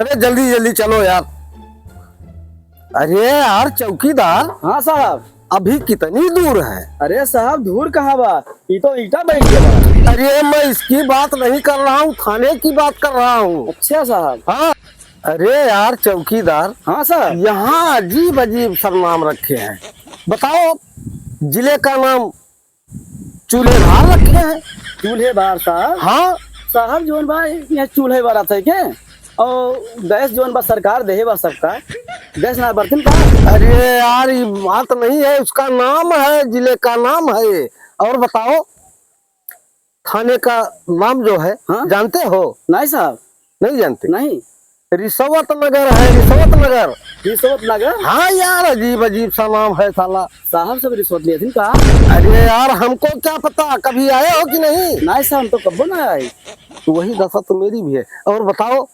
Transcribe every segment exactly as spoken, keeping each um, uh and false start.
अरे जल्दी जल्दी चलो यार। अरे यार चौकीदार। हाँ साहब। अभी कितनी दूर है? अरे साहब, दूर कहाँ बा, ई तो ईटा बैठ गया बा। अरे मैं इसकी बात नहीं कर रहा हूँ, थाने की बात कर रहा हूँ। अच्छा साहब। हाँ। अरे यार चौकीदार। हाँ साहब। यहाँ अजीब अजीब सरनाम रखे हैं। बताओ, जिले का नाम चूल्हेबार रखे हैं। चूल्हेबार साहब? हाँ। साहब, जौन बा, यहाँ चूल्हेबार आता है क्या? और गैस जौन बा, सरकार देहे बा सबका, गैस ना बरतन का? अरे यार, ये बात नहीं है, उसका नाम है, जिले का नाम है। और बताओ, थाने का नाम जो है, हाँ? जानते हो? नहीं साहब। नहीं जानते? नहीं। रिश्वत नगर है, रिश्वत नगर। रिश्वत नगर? हाँ यार, अजीब अजीब सा नाम है साला। साहब सब रिश्वत लिए थे का? अरे यार, हमको क्या पता, कभी आए हो कि नहीं? नहीं साहब, हम तो कब्बो ना आए। तो वही दशा तो मेरी भी है। और बताओ,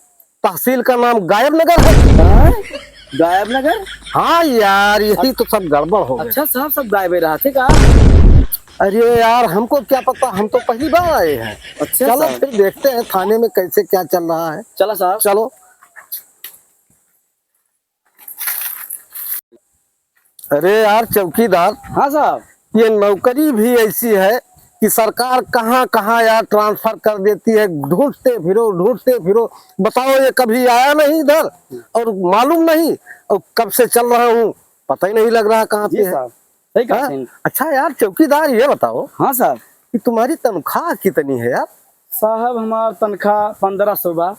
तहसील का नाम गायब नगर है। हाँ? गायब नगर? हाँ यार, यही तो सब गड़बड़ हो गया। अच्छा साहब, सब गायब ही रहा थे का? अरे यार, हमको क्या पता, हम तो पहली बार आए हैं। अच्छा चलो साहब। फिर देखते हैं थाने में कैसे क्या चल रहा है। चलो साहब। चलो। अरे यार चौकीदार। हाँ साहब। ये नौकरी भी ऐसी है कि सरकार कहाँ कहाँ यार ट्रांसफर कर देती है, ढूंढते फिरो, ढूंढते फिरो। बताओ, ये कभी आया नहीं इधर और मालूम नहीं, और कब से चल रहा हूँ, पता ही नहीं लग रहा कहाँ जी पे है। साहब, सही कहा हाँ? सही। अच्छा यार चौकीदार, ये बताओ हाँ साहब। कि तुम्हारी तनख्वाह कितनी है यार? साहब, हमार तनख्वाह पन्द्रह सौ बा।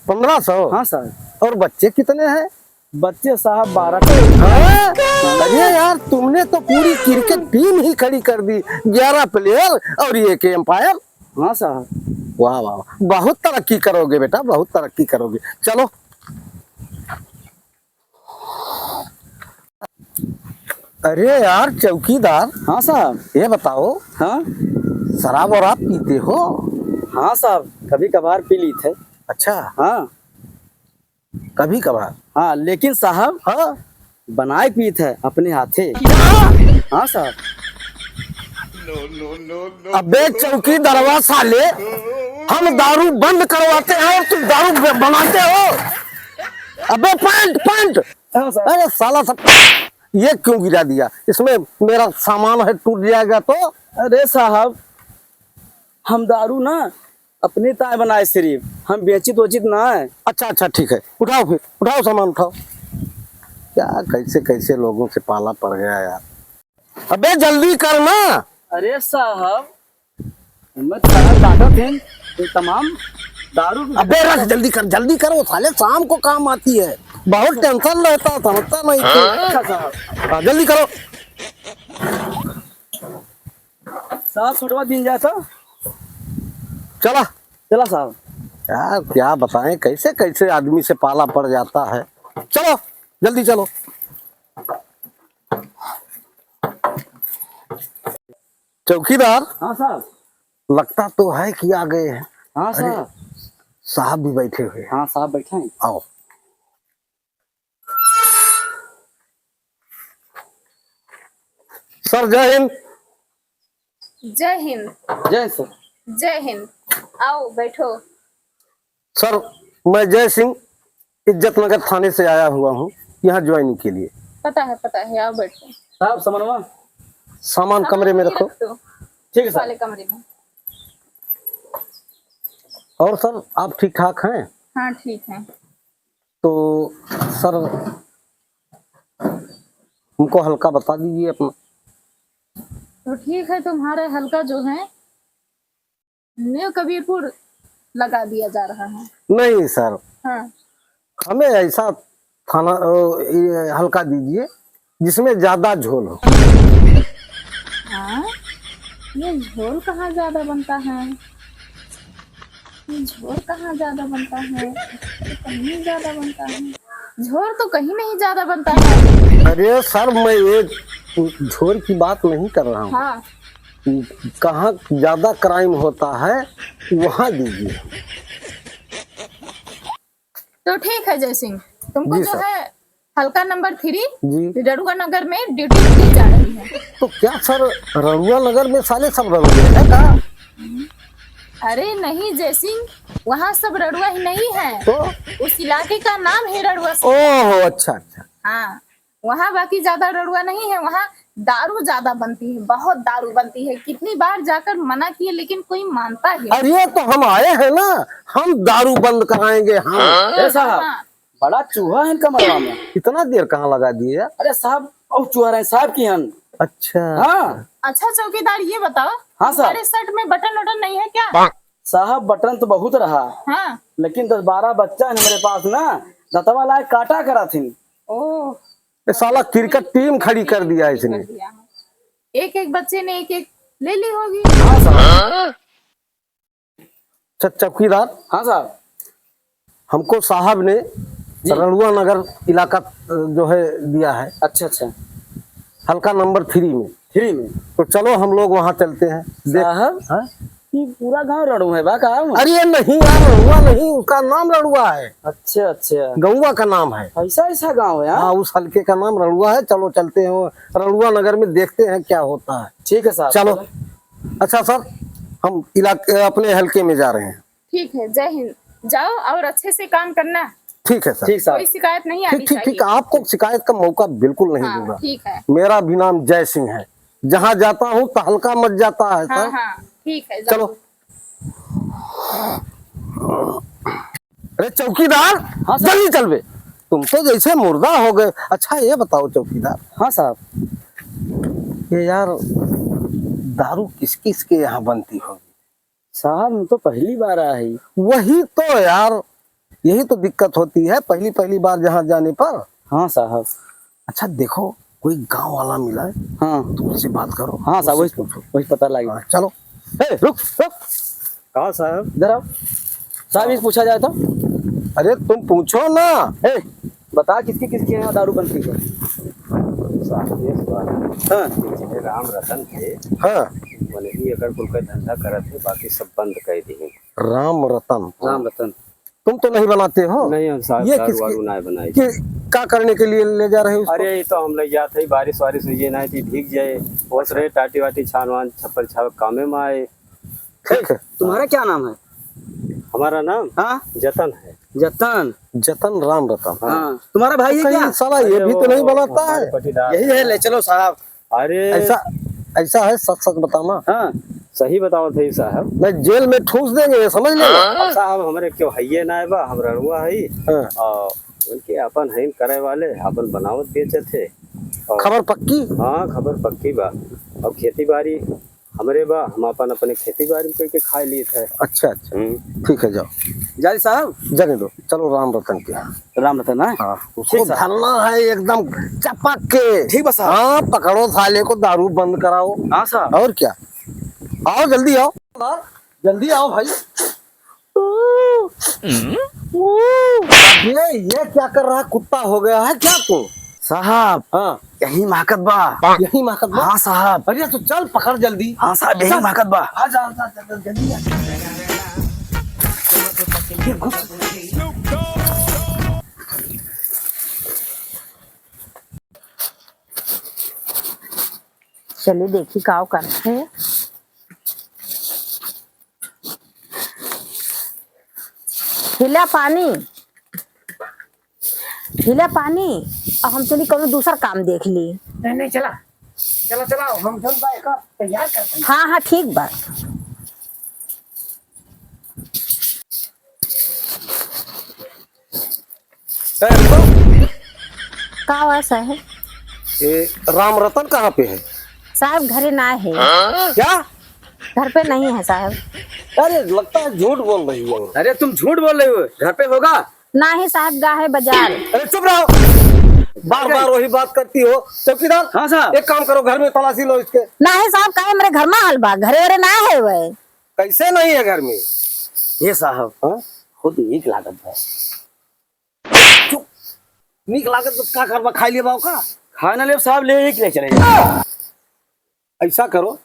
पन्द्रह सौ? हाँ साहब। और बच्चे कितने हैं? बच्चे साहब बारह ठो। हाँ? अरे यार, तुमने तो पूरी क्रिकेट टीम ही खड़ी कर दी, ग्यारह प्लेयर और एक अंपायर। हाँ साहब। वाह, वाह, वाह। बहुत तरक्की करोगे बेटा, बहुत तरक्की करोगे। चलो। अरे यार चौकीदार। हाँ साहब। ये बताओ, हाँ? शराब वराब पीते हो? हाँ साहब, कभी कभार पी लीत है। अच्छा। हाँ। कभी कभार? हाँ, लेकिन साहब, हाँ? बनाए पीत है अपने हाथे। क्या? हाँ साहब। अबे चौकीदारवा साले, हम दारू बंद करवाते हैं और तुम दारू ब-, बनाते हो। अबे पैंट, पैंट। हाँ साहब। अरे साला सब, ये क्यों गिरा दिया? इसमें मेरा सामान है, टूट जाएगा तो। अरे साहब, हम दारू ना अपने ताय बनाए सिर्फ, हम बेचित वोचित ना है। अच्छा, अच्छा, ठीक है, उठाओ फिर, उठाओ सामान, उठाओ। क्या, कैसे कैसे लोगों से पाला पड़ गया यार। अबे जल्दी कर ना। अरे साहब, मैं साहब डांटत हैं, ये तमाम दारू की अबे रख, जल्दी कर, जल्दी कर, वो साले शाम को काम आती है, बहुत टेंशन रहता है, समझता नहीं तू। अच्छा साहब। हाँ, जल्दी करो। साहब, छुटवा दिन जाए तो। चला। चला साहब। यार, क्या बताएं, कैसे कैसे आदमी से पाला पड़ जाता है। चलो, जल्दी चलो। चौकीदार। हाँ साहब। लगता तो है कि आ गए हैं। हाँ अरे, साहब। साहब भी बैठे हुए हैं। हाँ, साहब बैठे हैं। आओ। सर, जय हिंद। जय हिंद। जय सर। जय हिंद। आओ, बैठो। सर, मैं जय सिंह, इज्जत नगर थाने से आया हुआ हूँ यहाँ ज्वाइनिंग के लिए। पता है, पता है, आओ, बैठो। साहब, सामानवा? सामान सामान कमरे में यहीं रखो। रख दो। ठीक है, सर। वाले कमरे में। और सर, आप ठीक ठाक हैं? हाँ, ठीक हैं। तो सर, हमको हल्का बता दीजिए अपना। तो ठीक है, तुम्हारे हल्का जो है, न्यू कबीरपुर लगा दिया जा रहा है। नहीं सर, हाँ। हमें ऐसा थाना, ओ, ये हल्का दीजिए जिसमें ज्यादा झोल हो। हाँ? ये झोल कहाँ ज्यादा बनता है? ये झोल कहाँ ज्यादा बनता है? ये कहीं ज्यादा बनता है। झोल तो कहीं नहीं ज्यादा बनता है। अरे सर, मैं ये झोल की बात नहीं कर रहा हूँ। हाँ। कहाँ ज्यादा क्राइम होता है, वहाँ दीजिए। तो ठीक है जय सिंह, तुमको जी जो सर। है हल्का नंबर थ्री जी। रड़ुआ नगर में ड्यूटी दी जा रही है। तो क्या सर, रड़ुआ नगर में साले सब रड़ुए हैं का? अरे नहीं जय सिंह, वहाँ सब रड़ुआ ही नहीं है। तो? उस इलाके का नाम है रड़ुआ सिंह। ओहो, अच्छा, अच्छा। हाँ, वहाँ बाकी ज्यादा रड़ुआ नहीं है, वहाँ दारू ज्यादा बनती है, बहुत दारू बनती है। कितनी बार जाकर मना किए लेकिन कोई मानता ही नहीं। अरे तो हम आए हैं ना, हम दारू बंद कराएंगे हम। ए साहब, हाँ। बड़ा चूहा है इनका मरवा में। इतना देर कहाँ लगा दिए यार? अरे साहब, और चूहा रहे साहब की हन। अच्छा। हाँ। अच्छा चौकीदार, ये बताओ, हाँ साहब। तुम्हारे शर्ट में बटन वटन नहीं है क्या? साहब, बटन तो बहुत रहा, हाँ। लेकिन दस बारह बच्चा है हमारे पास ना, दतवा लाए काटा करा थिन। ओह। ये साला क्रिकेट टीम खड़ी कर दिया है इसने। एक एक बच्चे ने एक एक ले ली होगी। हाँ साहब। अच्छा चौकीदार। हाँ साहब। हमको साहब ने जी। रड़ुआ नगर इलाका, अ, जो है दिया है। अच्छा, अच्छा। हल्का नंबर थ्री में। थ्री में। तो चलो हम लोग वहाँ चलते हैं। देख साहब, हाँ? ये पूरा गांव रड़ुआ है बा का? अरे नहीं यार, रड़ुआ नहीं, उसका नाम रड़ुआ है। अच्छा, अच्छा। गौवा का नाम है। ऐसा, ऐसा गांव है, हाँ? हाँ, उस हल्के का नाम रड़ुआ है। चलो चलते हैं वो रड़ुआ नगर में, देखते हैं क्या होता है। ठीक है साहब, चलो। चलो। अच्छा सर, हम इलाके, अपने हल्के में जा रहे हैं। ठीक है, जय हिंद। जाओ और अच्छे से काम करना। ठीक है सर। ठीक साहब। कोई शिकायत नहीं ठीक, आनी ठीक, ठीक, चाहिए। आपको शिकायत का मौका बिल्कुल नहीं हाँ, दूंगा। ठीक है। मेरा भी नाम जय सिंह है, जहाँ जाता हूँ तहलका मच जाता है हाँ, सर। हाँ, ठीक है, चलो। जाओ। अरे चौकीदार, हाँ सर। जल्दी चल बे, तुम तो जैसे मुर्दा हो गए। अच्छा ये बताओ चौकीदार। हाँ साहब। ये यार, दारू किस किस के यहाँ बनती होगी? साहब, हम तो पहली बार आए हैं। वही तो यार, यही तो दिक्कत होती है, पहली पहली बार जहाँ जाने पर। हाँ साहब। अच्छा देखो, कोई गांव वाला मिला है, हाँ। तो उससे बात करो, हाँ साहब, उससे वही, पूछो। वही पता लगे। हाँ, चलो। ए, रुक, रुक। कहाँ साहब? इधर आओ। साहब, इस पूछा जाए तो? अरे तुम पूछो ना। ए, बता किसके किसके यहाँ दारू बनती है? साहब, ये सवाल है। हाँ। ये राम रतन थे। हाँ। वही अगर कुल का धंधा करत है, बाकी सब बंद कर दिए। राम रतन। राम रतन। तुम तो नहीं बनाते हो? नहीं, हम साहब ये दारू किसके, वारू ना बनाए। कि, का करने के लिए ले जा रहे हो उसको? अरे, ये तो हम ले जाते ही बारिश वारिश हुई है ना, कि भीग जाए, ओस रहे टाटी वाटी छान वान छप्पर छाप कामे में आए। ठीक है। तुम्हारा क्या नाम है? हमारा नाम? हाँ। जतन है। जतन? जतन राम रतन। हाँ। तुम्हारा भाई तो है कहीं क्या? साला ये अरे भी तो वो नहीं बनाता हमारे है। पटीदार यही है, हैं। ले चलो साहब। अरे। ऐसा, ऐसा है, सच सच बताना। हाँ। सही बताओ थे साहब। नहीं, जेल में ठूस देंगे, ये समझ लेना। अब साहब, हमरे क्यों हइये ना बा, हम रड़ुआ हई। हाँ। और उनके अपन हईन करे वाले, अपन बनावत बेचत है। और खबर पक्की? हाँ, खबर पक्की बा। और खेती बाड़ी हमरे बा, हम अपन अपने खेती बाड़ी में करके खाए लिए थे। अच्छा, अच्छा। हम्म। ठीक है, जाओ। जाली साहब। जाने दो, चलो राम रतन के यहाँ। राम रतन, हाँ? हाँ, उसको ठीक साहब। धरना है एकदम चपक के। ठीक बा साहब। हाँ, पकड़ो साले को, दारू बंद कराओ। हाँ साहब। और क्या, आओ जल्दी आओ, जल्दी आओ भाई। ये, ये क्या कर रहा है? कुत्ता हो गया है क्या तू? साहब, हाँ। यही महकत बा। यही महकत बा? हाँ साहब। अरे तो चल पकड़ जल्दी। हाँ साहब, यही चल। महकत बा। आ जा, आ जा, आ जा, जल्दी आ। ये घुस। चलिए देखी का करते हैं। हिला पानी, हिला पानी, अब हम चली कौनो दूसर काम देख ली। नहीं, नहीं, चला, चला, चला, हम जौन बा एका तैयार करते हैं। हाँ, हाँ, ठीक बा। ए, रुको। का हुआ साहब? ए, राम रतन कहाँ पे है? साहब, घरे ना है। क्या? घर पे नहीं है साहब। अरे, लगता है झूठ बोल रही हो। अरे, तुम झूठ बोल रही हो, घर पे होगा। नाही साहब, गा है बाजार। अरे, चुप रहो, बार बार वही बात करती हो। चौकीदार, हाँ साहब। एक काम करो, घर में तलाशी लो इसके। नाही साहब, काहे हमरे घर में हाल बा, घरे वरे ना है वह। कैसे नहीं है घर में? ये साहब, हाँ? खुद नीक लागत बा। चुप। नीक लागत तो का करबा, खाई लेबा ओका? खाए ना लेब साहब, ले ही के ले चले जाए। ऐसा करो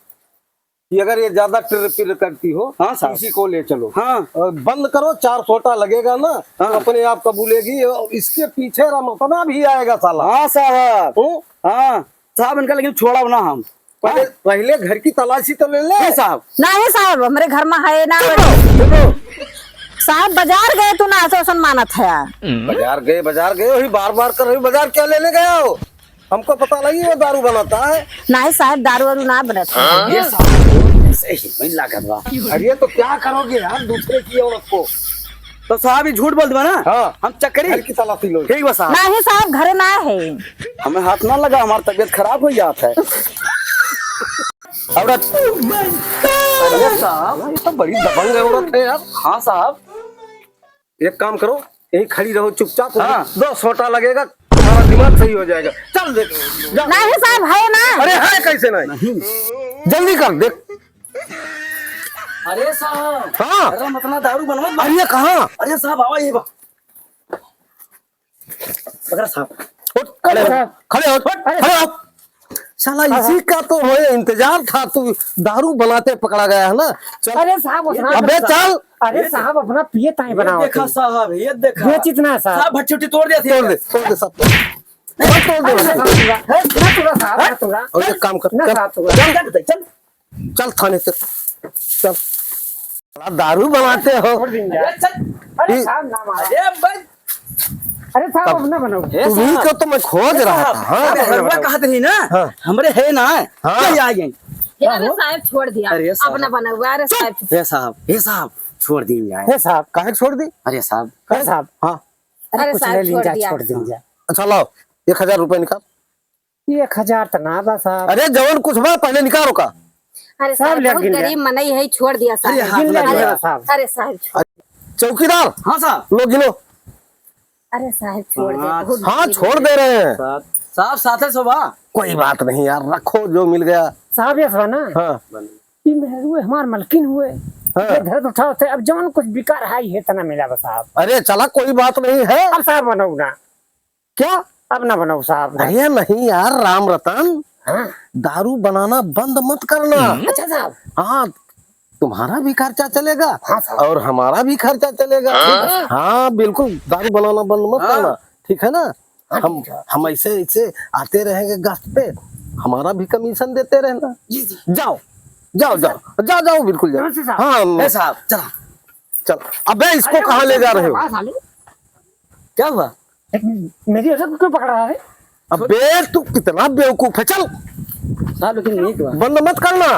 कि अगर ये ज्यादा टिर पिर करती हो, हाँ साहब। तो इसी को ले चलो। हाँ। और बंद करो, चार सोटा लगेगा ना, तो हाँ। अपने आप कबूलेगी और इसके पीछे रमतना भी आएगा साला। हाँ साहब। हम्म? हाँ साहब, इनका लेकिन छोड़ा ना हम। पहले, हाँ? पहले घर की तलाशी तो ले ले। नहीं साहब। नहीं साहब, हमरे घर मा है ना। चुप रहो, चुप रहो। साहब, बाजार गए तू ना, ऐसे ऐसन मानत है। बाजार गए, बाजार गए, वही बार बार कर रही, बाजार क्या लेने गया हो? हमको पता लगी वो दारू बनाता है। नहीं साहब, दारू वारू ना बनत है। ये साहब, सही में लागत बा। अरे तो क्या करोगे यार दूसरे की औरत को? तो साहब, ये झूठ बोलत बा ना? हाँ। हम चेक करी? घर की तलाशी लो। ठीक बा साहब। नहीं साहब, घरे ना है। हमें हाथ ना लगा, हमार तबीयत खराब हो जात है। औरत। अरे साहब, ये तो बड़ी दबंग औरत है यार। हाँ साहब। एक काम करो, यहीं खड़ी रहो चुपचाप। हाँ। दो सोटा लगेगा, तुम्हारा दिमाग सही हो जाएगा। चल देख, जा। नहीं साहब, है ना। अरे है कैसे नहीं? जल्दी कर देख। अरे साहब। हाँ। अरे हम इतना दारू बनवा। अरे कहाँ? अरे साहब, आवा ये बा। पकड़ा साहब। उठ, खड़े हो, खड़े हो, खड़े हो। साला इसी का तो हमें इंतजार था, तू दारू बनाते पकड़ा गया है ना। चल। अरे साहब, अपना अबे चल। अरे साहब, अपना पिए ताई बनाओ देखा तुम। साहब, ये देखा। बेचित ना साहब। साहब, भट्टी उट्टी तोड़ दिया थी। तोड़ दे, तोड़ दे सब। सब तोड़ दे। अरे ना तोड़ा साहब, ना तोड़ा। और एक काम कर, ना चल, साहब तोड़ा। चल। चल, चल थाने से, चल। बड़ा दारू बनाते हो। छोड़ दीन जाए। अरे चल। अरे ई साहब, ना मारो। अरे भाई। अरे साहब, अब अब ना बनाओ। हे तुम्ही साहब। को तो मैं खोज हे रहा साहब, था, हाँ। अरे हलवा कहत रही ना, हाँ। हमरे है ना, हाँ। चल आ गए। हे अरे साहब, छोड़ दिया। अरे साहब। अपना बना हुआ, अरे साहब। हे साहब, हे साहब, छोड़ दीन जाए। हे साहब, काहे छोड़ दी? अरे साहब। हे साहब। हाँ। अरे कुछ साहब, ले लीन छोड़ जाए, दिया। छोड़ दीन जाए। अच्छा लाओ, एक हजार रुपया निकाल। एक हजार त ना बा साहब। अरे जवन कुछ बा पहले निकाल ओका। अरे साहब, साहब, बहुत गरीब मनई है, छोड़ दिया साहब। अरे हाथ लग गया साहब। अरे साहब, छोड़। चौकीदार। हाँ साहब। लो गिनो। अरे साहब, छोड़ दे, हाँ। बहुत हाँ, गरीब छोड़ है। दे रहे हैं। साहब, साहब, साथे सो बा। कोई बात नहीं यार, रखो जो मिल गया। साहब, यस बा ना? हाँ। ई मेहरू हमार मलकिन हुए। हाँ। ये धरत उठावत है, अब जवन कुछ बिका रहा है, ये तना मिला बा साहब। अरे चला, कोई बात नहीं है। अब साहब बनाओ ना। क्या? अब ना बनाओ साहब। अरे नहीं यार राम रतन, हाँ। दारू बनाना बंद मत करना। अच्छा साहब। हाँ, तुम्हारा भी खर्चा चलेगा हाँ साहब। और हमारा भी खर्चा चलेगा। हाँ। हाँ, बिल्कुल दारू बनाना बंद मत हाँ। करना, ठीक है ना? हाँ, हम, ठीक है। हम ऐसे, ऐसे आते रहेंगे गश्त पे, हमारा भी कमीशन देते रहना। जी, जी। जाओ, जाओ, जाओ, जाओ, जाओ, बिल्कुल जाओ। नमस्ते साहब। हाँ, ए साहब, चला। चल, अबे इसको अरे, कहाँ ले जा रहे हो? साले। क्या हुआ? मेरी औरत को क्यों पकड़ रहा है? अबे तू कितना बेवकूफ है, चल। साहब, लेकिन नहीं हुआ। बंद मत करना।